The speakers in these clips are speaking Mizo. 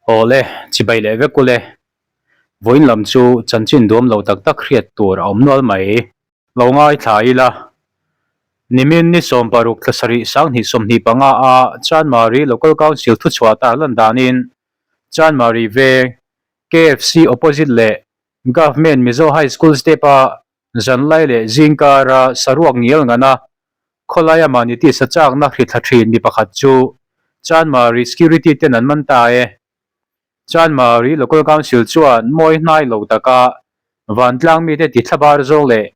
Awle, chibai leh vek ule. Vawiin lam chu chanchin duam lo tak tak hriat tur a awm nual mai. Lo ngaithla ila, nimin ni 16 thla sarih 2025 a Chanmari Local Council thuchhuah tar lan danin Chanmari veng KFC opposite leh Government Mizo High School step a Zanlai leh zingkara saruak ngial ngana khawlaia mahni tisa chakna hrithla thin mi pakhat chu Chanmari Security ten an man ta e. Chanmari Local Council chuan mawi hnai lo taka vantlang mite tithlabar zawng leh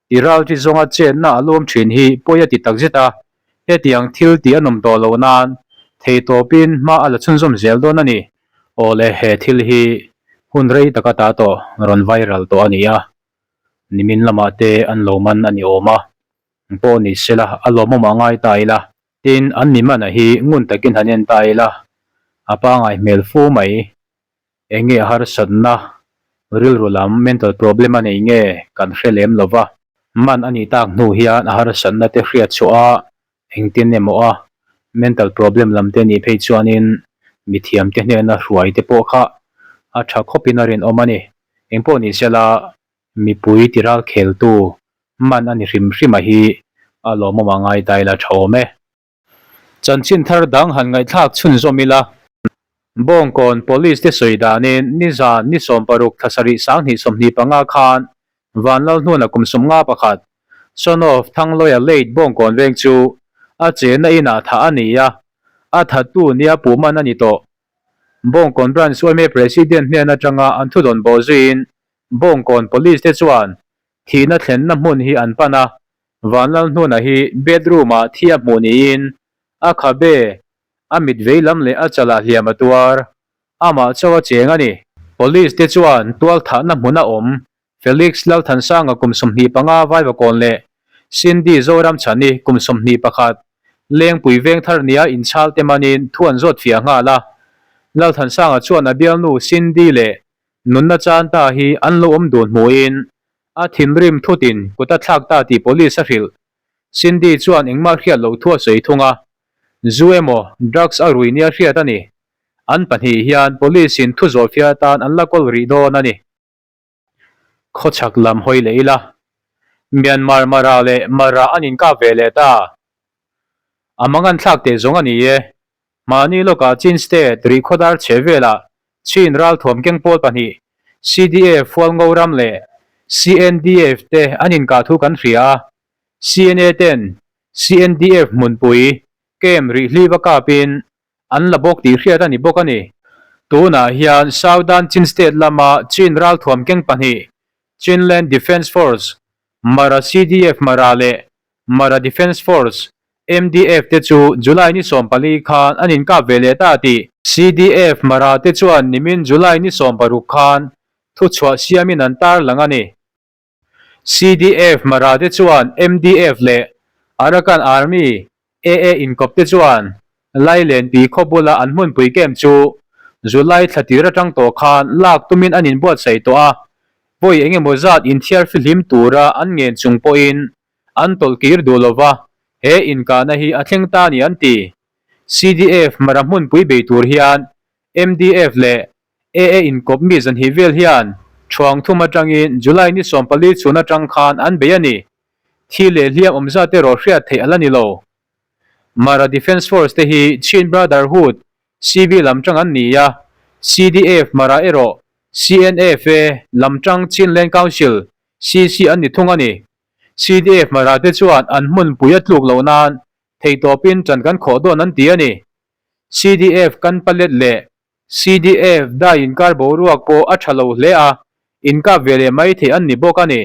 tiralti zawnga chenna a luam thin hi pawi a ti takzet a, hetiang thil tih a nawm tawh loh nan theitawpin hma a la chhunzawm zel dawn a ni. Awle he thil hi hun rei taka ta tawh rawn viral tawh a ni a. Nimin lamah te an lo man a ni awm a, pawh ni sela a lawmawm a ngai ta ila. Tin, an mi mana hi ngun takin han en ta ila, a pangai hmel fu mai. Eng nge a harsatna, rilru lam, mental problem a nei nge kan hre lem lo va. Man a nih tak hnu hian a harsatna te hriat chhuah a, engtin emaw a mental problem lam te nih phei chuanin mithiam te hnena hruai te pawh kha a tha khawpin a rinawm a ni. Engpawh ni sela mipui tiral kheltu man a ni hrim hrim a hi a lawmawm a ngai ta ila tha awm e. Chanchin thar dang han ngaihthlak chhunzawm ila. Bawngkawn Police te sawi danin nizan ni 16 thla sarih 2025 khan Vanlalhnuna kum 51, son of Thangloia late Bawngkawn veng chu a chenna inah thah a ni a, a thattu nia puh man a ni tawh. Bawngkawn Branch yma President hnen atanga an thudawn bawh zuiin Bawngkawn Police te chuan thihna thlenna hmun hi an pan a, Vanlalhnuna hi bedroom-ah thi a hmuh niin a khabe, a mit vei lam leh a chalah hliam a tuar. Amah chauh a cheng a ni. Police te chuan tualthahna hmuna awm Felix Lalthansanga kum 25 Vaivakawn leh Cindy Zoramchhani kum 21 Lengpui Vengthar nia inchhal te manin thu an zawt fiah nghal a. Lalthansanga chuan a bialnu Cindy leh nunna chan ta hi an lo awm dun hmuhin a thinrim thutin kut a thlak ta tih police a hrilh. Cindy chuan engmah hriat loh thu a sawi thung a, zu emaw drugs a rui nia hriat a ni. An pahnih hian police in thu zawhfiah atan an la kawl rih dawn a ni. Khawchhak lam hawi leh ila, Myanmar Mara leh Mara an inkap ve leh ta. A mangan thlak teh zawng a ni e. Mahni lawkah Chin State rihkhawdar chhe velah Chin ralthuam keng pawl pahnih CDF Hualngo ram leh CNDF te an inkah thu kan hria a. CNA ten CNDF hmunpui camp rihliva kapin an la bawk tih hriat a ni bawk a ni. Tunah hian Southern Chin State lama Chin ralthuam keng pahnih, Chinland Defence Force, Mara CDF Mara leh Mara Defence Force, MDF te chu July ni 14 khan an inkap ve leh ta tih CDF Mara te chuan nimin July ni 16 khan thuchhuah siamin an tarlang a ni. CDF Mara te chuan MDF leh Arakan Army, AA inkawp te chuan Lailenpi khaw bula an hmunpui camp chu July thla tir atang tawh khan lak tumin an inbuatsaih tawh a, vawi eng emaw zat inthiar fihlim tura an ngen chung pawhin an tawlh kir duh lova, he inkahna hi a thleng ta a ni an ti. CDF Mara hmunpui bei tur hian MDF leh AA inkawp mi zanhih vel hian Thuang thum atangin July ni 14 chhun atang khan an bei a ni. Thi leh hliam awm zat erawh hriat theih a la ni lo. Mara Defence Force te hi Chin Brotherhood, CB lam tang an ni a, CDF Mara erawh CNFA lam tang Chinland Council, CC an ni thung a ni. CDF Mara te chuan an hmunpui a tluk loh nan theitawpin ṭan kan khawh dawn an ti a ni. CDF kan palet leh CDF dai inkar boruak pawh a tha lo hle a, inkap ve leh mai theih an ni bawk a ni.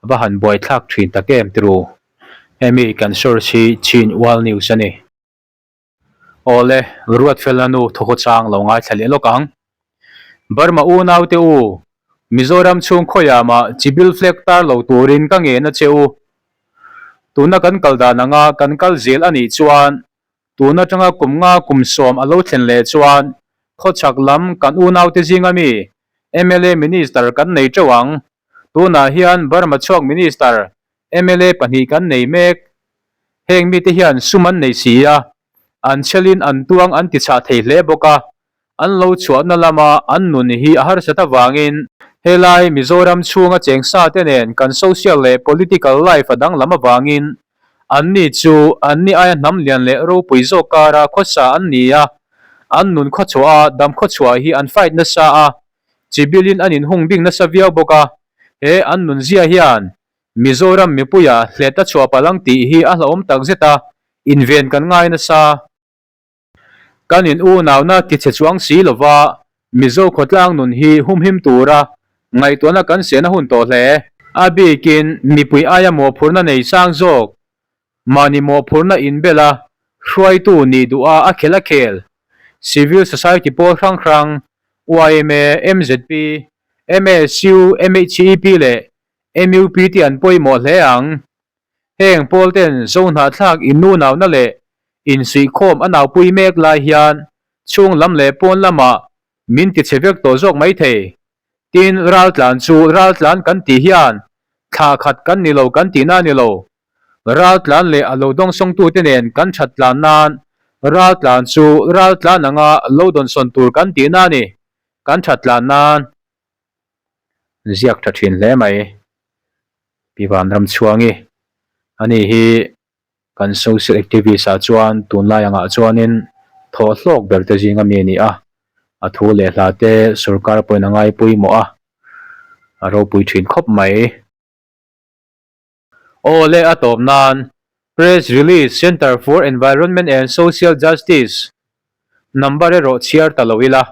Va han buaithlak thin tak em tiru. Hemi kan source hi Chin World News a ni. Awle, Ruatfela nu thawkhaw chang lo ngaithla leh lawk ang. Burma unaute u, Mizoram chhung khawiah mah chibil flag tar lo turin ka ngen a che u. Tuna kan kal dan anga kan kal zel a nih chuan tun atanga kum nga kum sawm a lo thlen leh chuan khawchhak lam kan unaute zinga mi mla minister kan nei teuh ang. Tunah hian Burma chhuak minister mla pahnih kan nei mek. Heng mite hian sum an nei si a, an chhelin an tuang an tichhah thei hle bawk a. An lo chhuahna lama an nun hi a harsat avangin helai Mizoram chhunga cheng sa te nen kan social leh political life a danglam avangin anni chu anni aia hnam lian leh ropui zawk kara khawsa an ni a, an nun khawchhuah a dam khawchhuah hi an fight nasa a, chibilin an inhung bing nasa viau bawk a, he an nun zia hian Mizoram mipuia hlet a chhuah palh ang tih hi a hlauhawm takzet a, inven kan ngai nasa. Kan in unauna tichhe chuang si lova Mizo khawtlang nun hi humhim tura ngaihtuahna kan sian a hun tawh hle. A bikin mipui aia mawhphurhna nei sang zawk, mahni mawhphurhna inbel a, hruaitu nih duh a a khel a khel. Civil Society pawl hrang hrang, yma, mzp, MSU, MHEP leh MUP te an pawimawh hle ang. Heng pawl ten Zohnahthlak innunauna leh insuihkhawm a naupui mek lai hian chhung lam leh pawn lamah min tichhe vek tawh zawk mai thei. Tin, raltlan chu raltlan kan tih hian thla khat kan ni lo kan tihna a ni lo. Raltlan leh a lo dawngsawngtute nen kan that tlan nan raltlan chu raltlan anga lo dawnsawn tur kan tihna a ni, kan that tlan nan. Ziak tha thin hle mai. Pi Vanramchhuangi ani hi kan social activist ah chuan tunlai angah chuanin thawh hlawk ber te zinga mi a ni a, a thu leh hla te sorkar pawhin a ngai pawimawh a, a ropui thin khawp mai. Aw le a tawp nan Press Release Centre for Environment and Social Justice number erawh chhiar ta lo ila.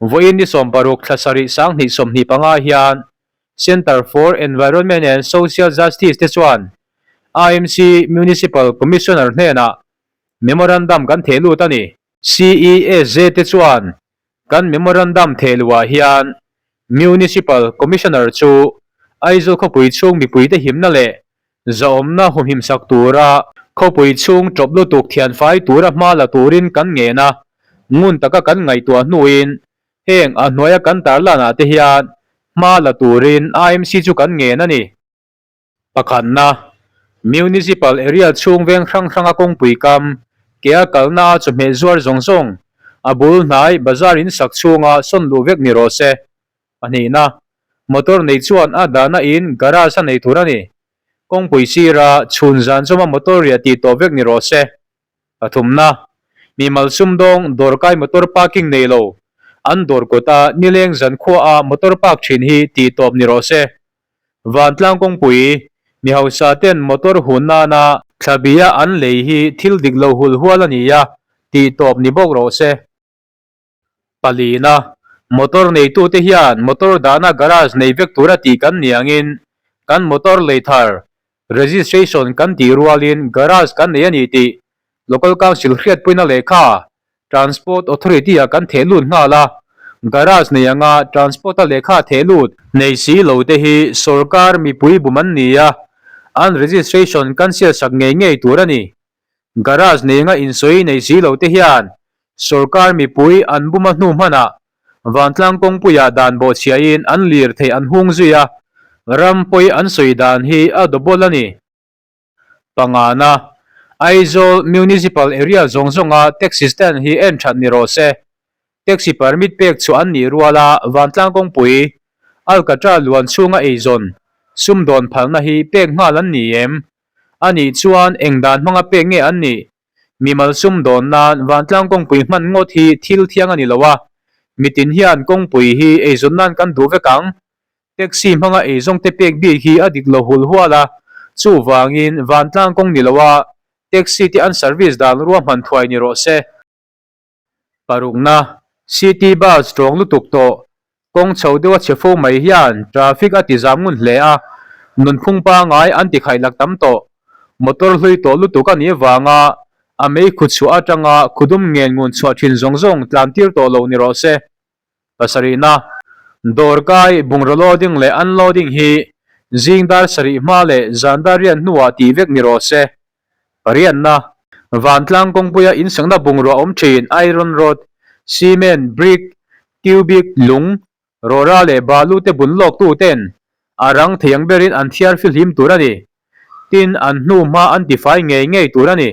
Vawiin ni 16 thla sarih 2025 hian Centre for Environment and Social Justice te chuan IMC Municipal Commissioner hnenah memorandum kan theh lut a ni. CESJ te chuan kan memorandum theh luhah hian Municipal Commissioner chu Aizawl khawpui chhung mipuite himna leh zahawmna humhimsak tura khawpui chhung tawp lutuk thianfai tura hma la turin kan ngen a, ngun taka kan ngaihtuah hnuin Heng a hnuaia kan tarlanah te hian hma la turin IMC chu kan ngen a ni. Pakhatna, Municipal area chhung veng hrang hranga kawngpui kam, kea kalna a chawhmeh zuar zawng zawng, a bul hnai bazar in sak chhunga sawn luh vek ni rawh se. Pahnihna, Motor nei chuan a dahna in garage a nei tur a ni. Kawngpui sira chhun zan chawma motor riah tih tawh vek ni rawh se. Pathumna, Mimal sumdawng dawrkai motor parking nei lo, an dawr kawta nileng zankhuaah motor park thin hi tih tawp ni rawh se. Vantlang kawngpui, mi hausa ten motor hun nana thlabia an lei hi thil dik lo hul hual a ni a, tih tawp ni bawk rawh se. Palina, Motor neitute hian motor dahna garage nei vek tura tih kan ni angin kan motor lei thar registration kan tih rualin garage kan nei a ni tih Local Council hriatpuina lehkha Transport Authority-ah kan theh lut nghal a, garage nei anga transport-a lehkha theh lut nei si lo te hi sorkar mipui bum an ni a, an registration cancel sak ngei ngei tur a ni. Garage nei anga insawi nei si lo te hian sorkar mipui an bum a hnu hmanah vantlang kawngpuiah dan bawhchhiahin an lir theih an hung zui a, ram pawi an sawi dan hi a double a ni. Pangana, Aizawl Municipal Area zawng zawnga taxi stand hi en that ni rawh se. Taxi permit pek chhuah an nih ruala vantlang kawngpui, Alkatra luan chhunga eizawn, sumdawn phalna hi pek nghal an ni em? A nih chuan eng dan hmanga pek nge an nih? Mimal sumdawn nan vantlang kawngpui hman ngawt hi thil thiang a ni lo a, mitin hian kawngpui hi eizawn nan kan duh vek ang. Taxi hmanga eizawng te pek bik hi a dik lo hul hual a, chuvangin vantlang kawng ni lo a taxi te an service dan ruahman thuai ni rawh se. Parukna, City bus tawng lutuk tawh, kawng chho deuha chhe fo mai hian traffic a ti zam ngun hle a, nunphung pangai an ti khaihlak tam tawh. Motor hlui tawh lutuk a nih avanga a mei khu chhuah atanga khudum ngen ngun chhuah thin zawng zawng tlan tir tawh lo ni rawh se. Pasarihna, Dawrkai bungraw loading leh unloading hi zing dar sarih hma leh zan dar riat hnuah tih vek ni rawh se. Pariatna, Vantlang kawngpuia insakna bungrua awm thin iron rod, cement, brick, cubic, lung, rawra leh balu te bun lawk tu ten a rang thei ang berin an thiar fihlim tur a ni. Tin, an hnu hma an tifai ngei ngei tur a ni.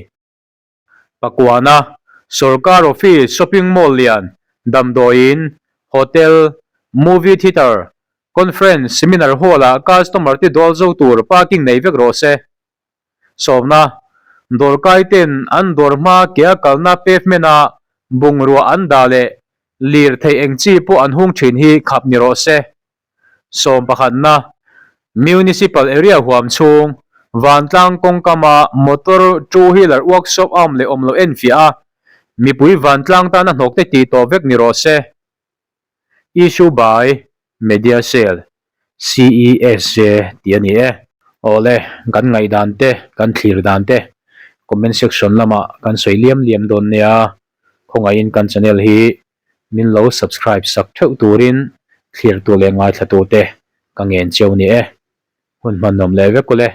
Pakuana, Sorkar office, shopping mall lian. Damdawiin, hotel, movie theatre, conference, seminar hall-ah customer te dawl zo tur parking nei vek rawh se. Sawmna, Dawrkai ten an dawr hma ke a kalna pavement-a bungrua an dah leh lirthei eng chi pawh an hung thin hi khap ni rawh se. Sawmpakhatna, Municipal area huam chhung, vantlang kawngkama motor two wheeler workshop a awm leh awm loh enfiah a, mipui vantlang tana hnawkte tih tawh vek ni rawh se. Issue by Media Cell, CESJ tih a ni e. Awle, kan ngaihdan te, kan thlir dan te comment section lamah kan sawi liam liam dawn nia, khawngaihin kan channel hi min lo subscribe sak theuh turin thlir tu leh ngaithla tu te ka ngen cheu ni e. Hun hmanawm leh vek ule.